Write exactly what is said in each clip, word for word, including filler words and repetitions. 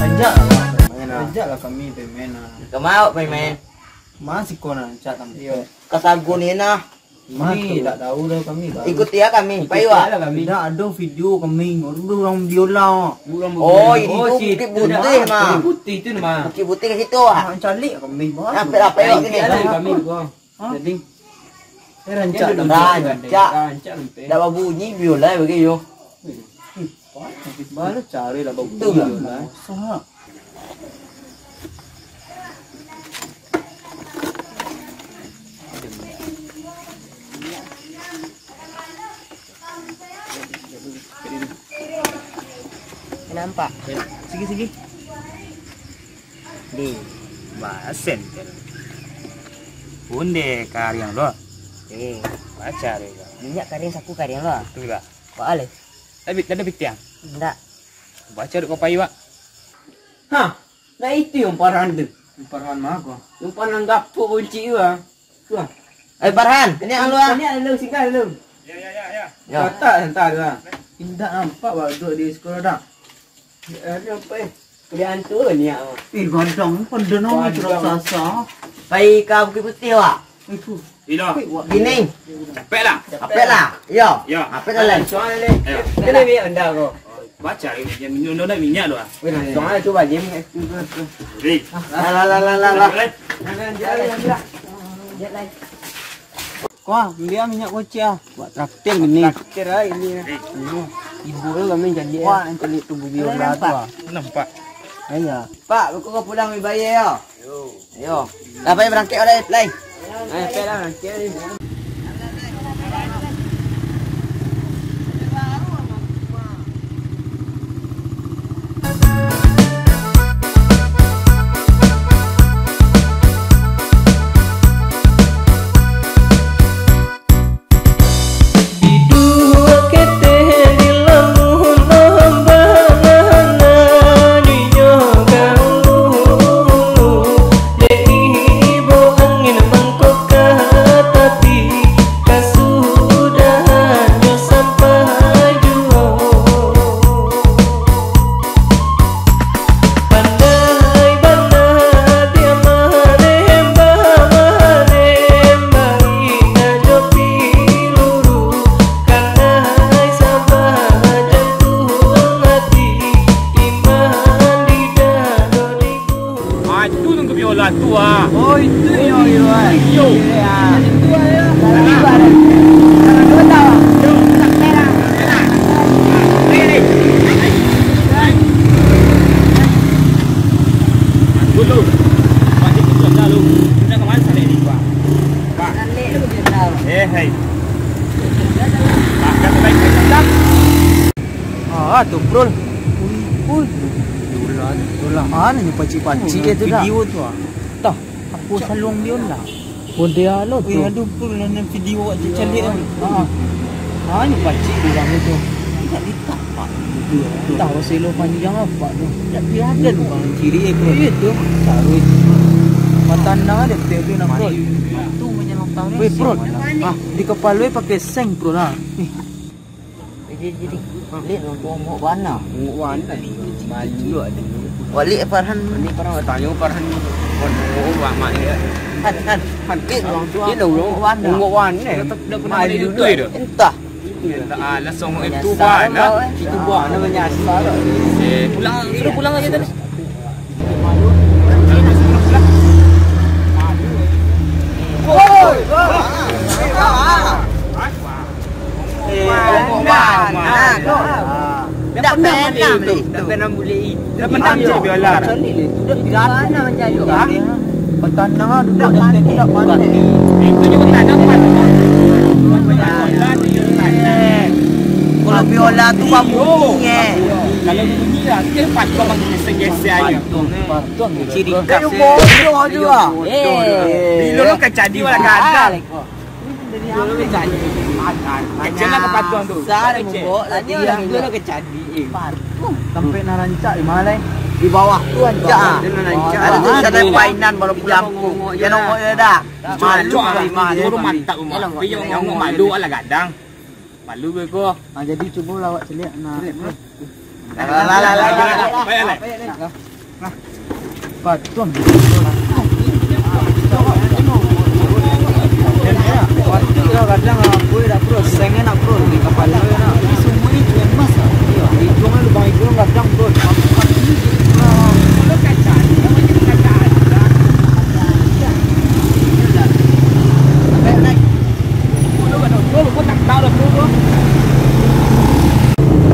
Ajak lah, Pak. Ajak lah kami pemain lah. Kama awak pemain? Masih kau nak cak tampil. Iyo. Kasagun ni nah. Mah, tak tahu dah kami, Pak. Ikuti ya kami, Pak Iwa. Ikuti lah kami. Dah ada video kami, ada orang biola. Orang biola. Oh, ini tu Bukit Putih, mah. Bukit Putih tu, mah. Bukit Putih ke situ, ah. Nak calik kami, mah. Sampai lah, Pak Iwa, sini. Ikuti lah kami, Bang. Hah? Jadi, eh, rancak, rancak. Rancak, rancak. Dah babunyi biola bagi yo. Baru cari lah bagus. Itulah. Kosong lah. Nampak? Sigi, sigi. Di, basen kan. Punde kariang lo. Eh, baca deh. Minyak kariang saku kariang lo. Betul lah. Pak Ale. Tapi ada pitiang. Ndak. Baca duk kopai, Pak. Hah, nah itu yang Farhan tu. Yang Farhan mah ko. Yang Farhan gapuk buncik tu ah. Tu ah. Eh, Farhan, kini alu ah. Kini alu, singkat alu. Ya, ya, ya, ya. Ya. Katak santai tu ah. Indak nampak awak duduk di sekolah dak? Ya, ada apa eh? Kuliah hantu ni ah. Eh, gadang ni pandai nama raksasa. Pai ka Bukit Putih awak. Ilo. Gini. Capek lah. Capek lah. Yo. Yo. Capek lah. Soal ni. Yo. Kena minyak rendah ko. Baca, dia minum dah nak minyak tu ah. Weh, langsung aja cuba dia minyak tu. Hei. Lah, lah, lah, lah, lah, lah. Boleh? Kau ah, ambil ah minyak kocek ah. Buat traktir gini. Traktir ah ini. Hei. Ibu tu kami jadi. Wah, yang kulit tubuh biola tu ah. Nampak. Ayo. Pak, kau pulang ambil bayar ya. Yo. Lah, pai barangkek lah, lai. Ayo, pai lah, barangkek lah. Di duo keteh di lamun ombak nan nadinyo gaulu, dek ibo angin mangkokah tapi kasudahannyo sampai juo. Pandai bana dia manembak, manembak indak jo piluru. Kanai sabah jantuang hati, iman di dado di gulu. Ah, itu tungku biola tu ah. Oh, itu yo, yo. Yo. Itu ah, yo. Salah. Salah. Salah. Salah. Dulu. Pasti tu sudah lu. Sudah kemana sana ini, Pak? Pak. Eh, hai. Pak, dah baik, dah. Ah, tu, Prul. Ui, ui. Dolar, dolar. Mana ni pacik-pacik dia tu dah? Video tu ah. Tah, aku salong dia lah. Model lo tu. Eh, aduh, Prul, nan video awak caliak kan. Ha. Ha, ni pacik dia tu. Tidak ditapak. Entah pasal lo panjang apa tu. Tidak biadab bang kiri eh, Prul. Iya tu. Taruh itu. Matandang ada pek tu nak, Prul. Tu menyerang taruh. Weh, Prul. Ah, di kepala pakai seng, Prul lah. Nih. Jadi, jadi. Lihat dong, bongok bana. Bongok bana. Malu ada. Walik Farhan. Ini Farhan, tanyo Farhan. Bongok bana ya. Han, Han. Han, lihat dong, dia dah bongok bana. Bongok bana. Malu tu. Entah. Alah, songok itu bana. Itu bana menyasar. Eh, pulang, suruh pulang aja tadi. Dah pernah beli itu. Dah pernah beli itu. Dah pernah beli biola. Macam ni tu. Dah pernah macam tu. Ha? Petanda tu dah pandai. Itu juga tak dapat. Kalau biola tu babunyi eh. Kalau bunyi lah, dia patung gesek-gesek aja. Ciri khas. Bodoh tu ah. Eh. Bilo lo kacadi wala kadang. Bilo lo kacadi. Kecil lah ke patung tu. Sar mungkok tadi yang bilo lo kacadi. Sampai nak rancak di mana? Di bawah tu rancak. Ada tu sana painan baru pulang tu. Jangan ngomong dia dah. Malu lah. Mantap rumah. Tapi jangan ngomong malu lah gadang. Malu ke ko? Ah, jadi cubo lah awak caliak nah. Caliak, bro. Lah, lah, lah, lah, lah. Baik, lah. Patuang. Patuang lah kadang, ah, bro, dak, bro. Seng enak, bro. Di kapalo enak. Di sumur ni cuma emas, ah. Iyo, hidung kan lubang hidung kadang, bro.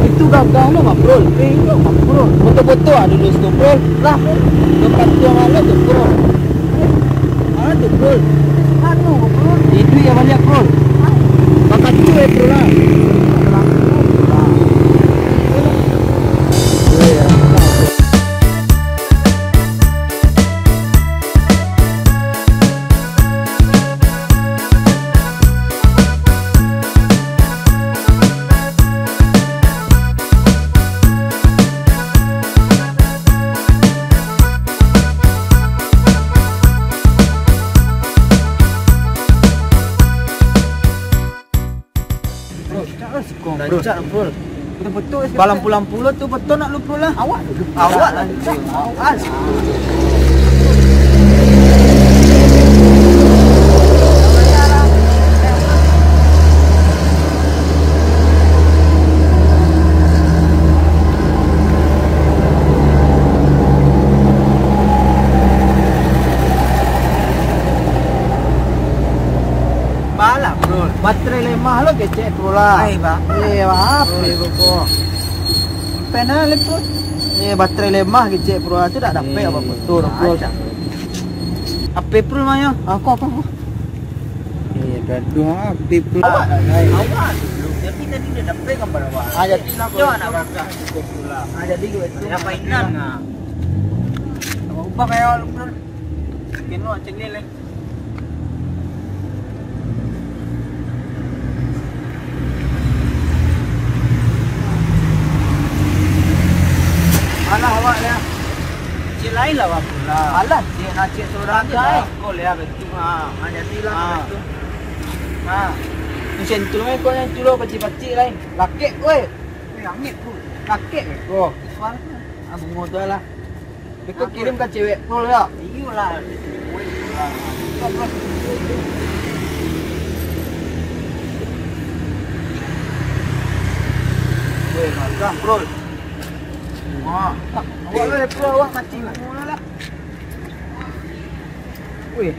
Itu gagah lo, Bro. Eh, iyo, Bro. Foto-foto ah dulu situ, Bro. Lah, Bro. Tempat tu awak tu, Bro. Ah, tu, Bro. Anu, Bro. Iduik yang banyak, Bro. Makan tu, eh, Bro, lah. Bro, rancak lah, Bro. Rancak, Bro. Betul-betul. Balampu-lampu lo tu betul nak lu, Bro, lah. Awak dulu. Awak lah. Awak. Balah, Bro. Baterai lemah lo kecek, Bro, lah. Ai, ba-, eh, apa, Bro, ko? Pena le, Bro. Eh, baterai lemah kecek, Bro. Tu dak dapek apa-apa tu, Bro. Acak, Bro. Apa, Bro, mah, yo? Aku, aku, aku. Eh, gaduh, ah, Bro. Awak, awak dulu. Tapi tadi dah dapek gambar awak. Ah, jadi lah, Bro. Yo, anak bakal. Ah, jadi, Bro. Apa inan, ah? Ubah kayak, Bro. Kena macam ni, leh. Alah awak lah. Cik lain lah, Bang, pula. Alah, cik nak cik seorang je lah. Kau lihat betul, ha. Ha, jadilah betul. Ha. Macam tu lah, kau yang tu lah, pacik-pacik lain. Lakek, weh. Weh, angin, bro. Lakek, weh. Bro. Suara tu. Ah, bungo tu lah. Beko kirim ka cewek Prul yo. Iyolah. Weh, makan, Prul. Wah. Awak lah, Prul, awak mancing lah. Weh.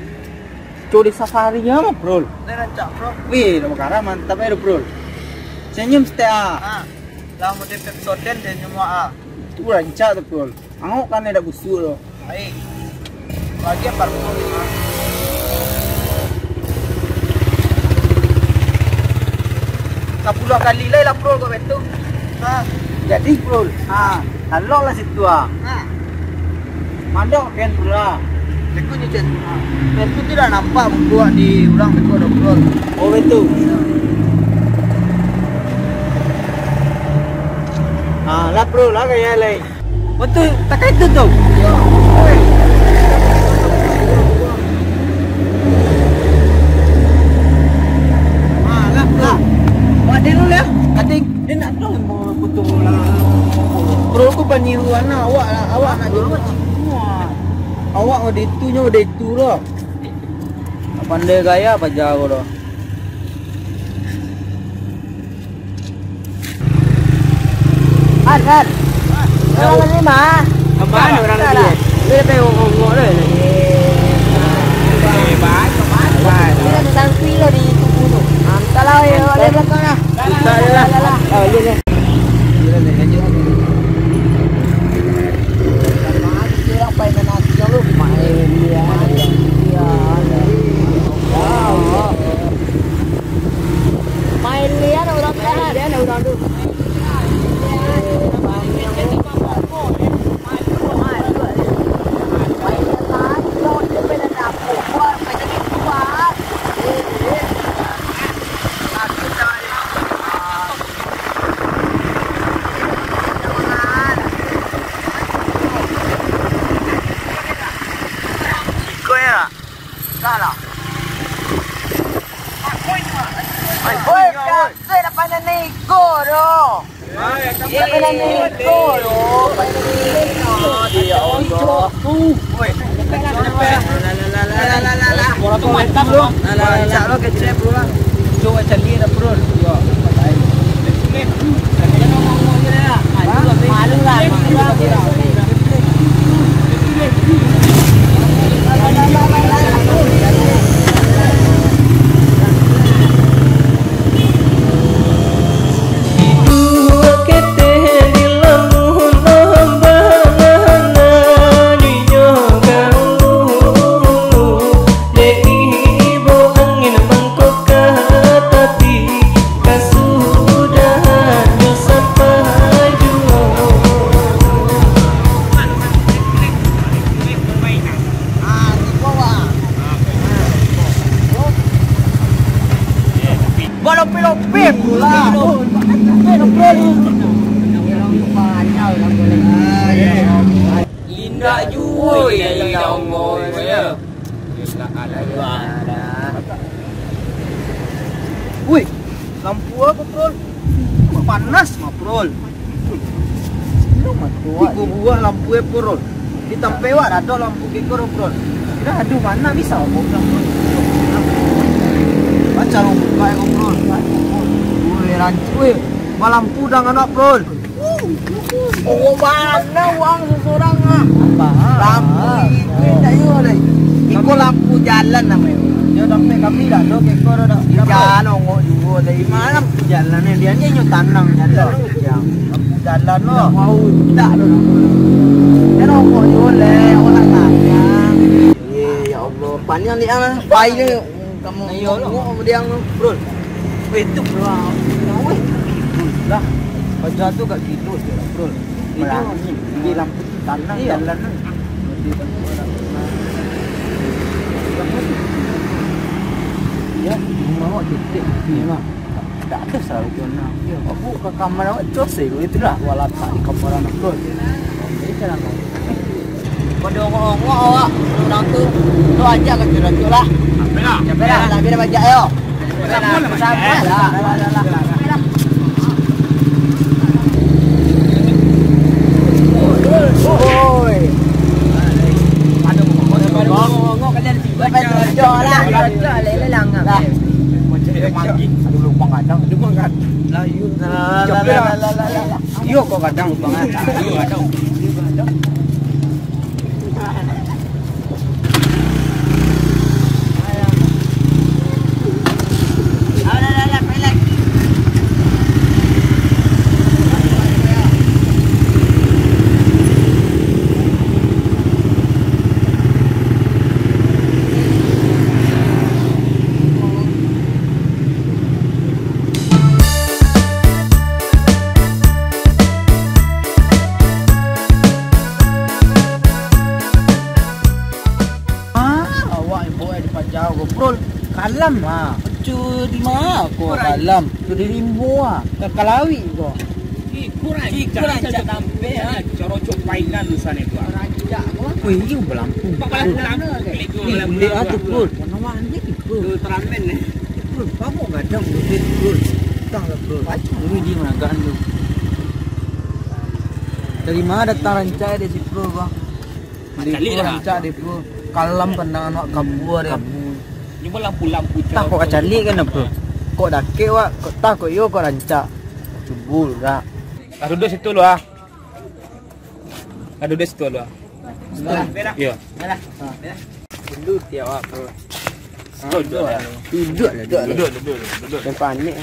Curi safari nya mah, Prul. Ni rancak, Prul. Weh, dah bakara mantap eh, Prul. Senyum setia. Ha. Lah model Pepsodent senyum awak ah. Tu rancak tu, Prul. Angok kan dak busuk tu. Baik. Bagi parfum ni, ha. Sapuluah kali lai lah, Prul, kok betu. Ha. Jadi, Prul. Ha. Talok lah situ, ha. Ha. Mandok ken, Prul, ha. Beku ni, Cen. Ha. Beku tu dah nampak muka di urang beku dah, Prul. Oh, betu. Ya. Ha, lah, Prul, lah, gaya lai. Betul, takai tu tu. Ha, lah, lah. Buat dia dulu, ya. Kating, dia nak tahu mau potong lah. Bro, aku paniru anak awak lah. Awak nak jadi. Awak udah itu nyo, udah itu lah. Pandai gaya paja ko doh. Har, Har. Urang lima. Aman urang lima. Dia dah ngongok dah. Eh, baik, aman. Dia dah sangkui lah di tubuh tu. Antahlah, ya, balik belakang lah. Susah je lah. Oh, iya, iya. Main lian urang tu. Linda juo ya, Linda Ongol, ya. Wih, lampu apa, Prol? Kok panas mah, Prol? Tigo buah lampu, eh, Prol. Di tampek wak ado lampu kiko, Prol. Kira aduh, mana bisa, Prol? Macam buka, eh, Prol. Wih, rancu, wih. Malampu dah anak, Prol. Oh, bana uang seseorang ah. Apa? Lampu itu tak yo deh. Iko lampu jalan namonyo. Yo, sampai kami dah tu, keko dah. Jalan ongok juo deh. Mana lampu jalan ni? Dia ni nyo tanang jalan. Lampu jalan lo. Mau tak lo. Dia ongok juo leh, orang tanya. Eh, ya Allah, panjang ni ah. Pai ni. Kamu iyo lah. Ngomong sama dia, Bro. Weh, itu, Bro. Weh. Lah, paja tu gak gilo je lah, Bro. Ini, ini lampu tanah jalan tu. Iya, rumah awak titik. Iya, Bang. Tak ada salah tu, nah. Iya, aku ke kamar awak, cos je, itu lah. Awak latak di kamar anak, Bro. Jadi, cara kau. Pado ongok-ongok awak, urang tu, tu aja ka curang tu lah. Capek lah. Capek lah, tapi dah bajak yo. Capek lah, sabar lah. Oi. Pado ongok-ongok kalian tiba, capek lah. Lah. Ada lubang kadang. Lubang kadang. Lah, yo. Lah, lah, lah, lah, lah. Iyo, kok kadang banget. Iyo, kadang. Ah, awak ibo di paja ko, Prul. Kalam ah. Cu di ma ko kalam? Cu di rimbo ah. Ka kalawik ko. Iko rancak. Iko rancak tampil ah. Caro cok painan sana tu ah. Rancak ko. Weh, iyo balampu. Pak balampu lampu. Ni, beli ah tu, Prul. Warna warni ni, Prul. Tu teramen ni. Prul, kamu gadang duit, Prul. Utang lah, Prul. Macam duit dia managaan tu. Dari mana datang rancak dia si Prul, bang? Cari lah. Rancak deh, Prul. Kalam pandangan awak kabua deh. Kabua. Cuma lampu-lampu tah kok caliak kan, Prul? Kok dakek wak, kok tah kok iyo kok rancak. Cubul dak. Lah duduk situ lu ah. Lah duduk situ lu ah. Iyo. Duduk tiap wak, Prul. Duduk lah. Duduk lah, duduk. Duduk, duduk, duduk. Jangan panik.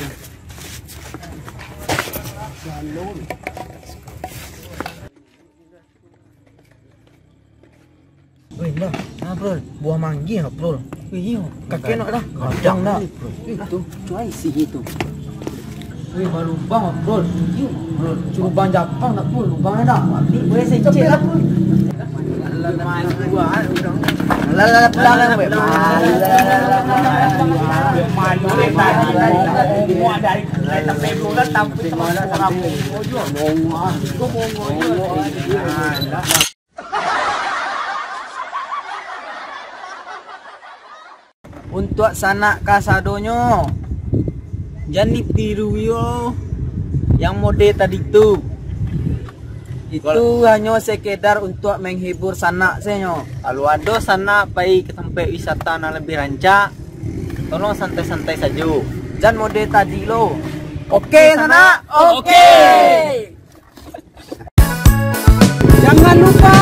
Weh, nah, nah, Prul. Buah manggih, Prul. Weh, iyo. Kakek nak dah. Gadang dah. Itu, cuai sih itu. Weh, balubang, Prul. Iyo, Prul. Lubang Japang nak, Prul. Lubang dah. Ambil, boleh secek lah, Prul. Alah, alah, alah, alah, alah. Malu, eh, tadi, tadi. Dari, dari, dari, dari, dari, Untuak sanak kasadonyo, jan ditiru yo yang mode tadi tu. Itu hanyo sekedar untuak menghibur sanak sajo. Kalau ado sanak pai ka tampek wisata nan labiah rancak, tolong santai-santai sajo. Jan mode tadi lo. Oke, sanak? Oke. Jangan lupa